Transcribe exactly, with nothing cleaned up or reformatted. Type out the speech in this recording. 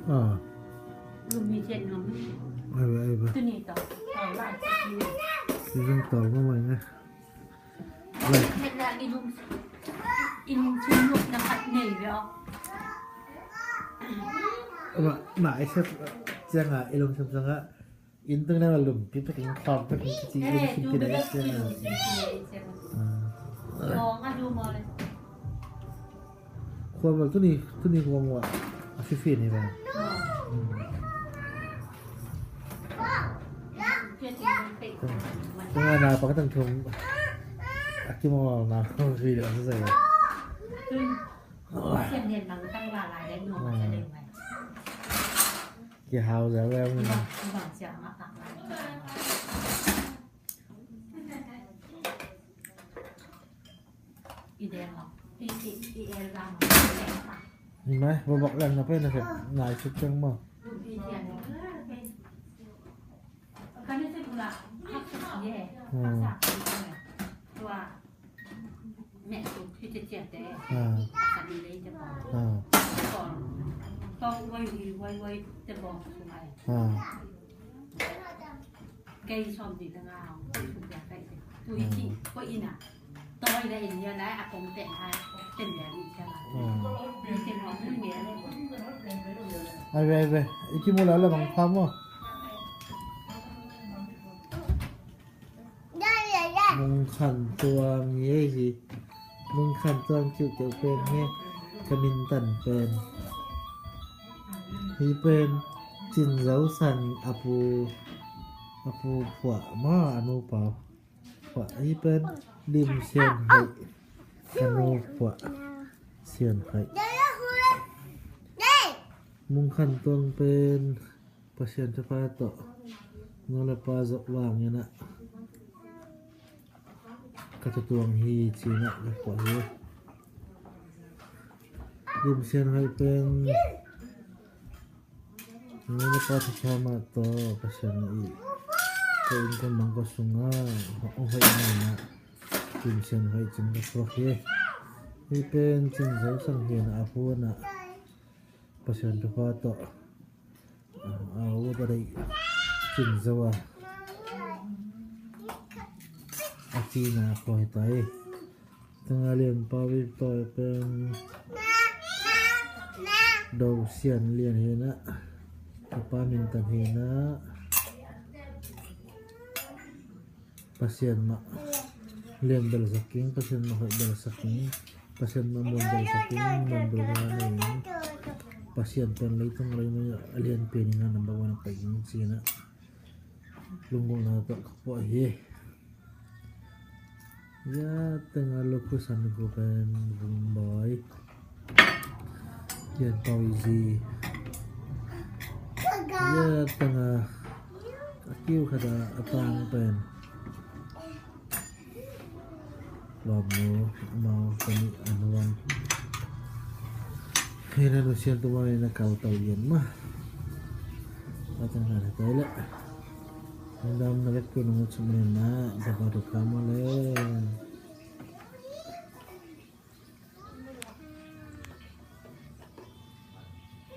Ah. Ai ba, ai ba. Season tawh mah mah na. Lai. Ama, na, i sep ciang a, i lungsim sung a, inn tung na lum, pi peking khawm, peking kici, i lungsim pi na ciang a. Khuam lo tuni, tuni khuam wa, a fifi ni ba. Tunga na pa ka tang thum. A kimawl na, video sa sa ya. Kihau zel zel ni. Ni mai, bawk bawk leng na pai na sep, nai suk teng maw. Hmm. Ah. Ah. Wai wai te bawng sung ai. Ah. Kei sawm nih le nga hong sung ya kai te. Tui ci ko ina. Toi le in ya lai a kong te hai. Tem ya li cia la. Ah. Ni tem hong mu ne le. Ai ve, ai ve. I kimu lai le bang pha maw. Mung Khan Tuang hi ei hi. Mung Khan Tuang kiuhkeuh pen hi. Ka min tan pen hi pen Cin Zo San a pu, a pu phuah maw, a nu pau phuah. Hi pen Lim Sian Hoih, a nu phuah Sian Hoih. Mung Khan Tuang pen Pasian thupha tawh nu le pa zawh vangin ah ka tutuang hi ci-in ah ka phuah hi. Lim Sian Hoih pen nu le pa thupha mah tawh Pasian i ka inn ka mang ka sungah hong hoih in ah Lim Sian Hoih ci-in ka phuak hi. Hi pen Cin Zo San hi in ah a pu in ah Pasian thupha tawh a, a ut a deih Cin Zo a, a cina khua hi ta hi. Tanga Lian Pau i tawi pen Do Sian Lian hi in ah, a pa min tan hi in ah. Pasian mah lian belsak ing, Pasian mah hoih belsak ing, Pasian mah muan belsak ing, muan belsak ing. Pasian pen leitung a lei mah a lianpi ning a number one a pai ing ci-in ah lunggulhna tawh ka phuah hi. Ya teng a Luku San Gu pen Vung Bawi, Lian Pau i zi. Ya teng a, a kiu khat a, a tang pen Lawm nu, amau ka nih a nuam. Hei na nusian tu mai na kal tau ian ma. Patang na na tai le. Dam na vek tu nungut sumai na, daba tu kama le.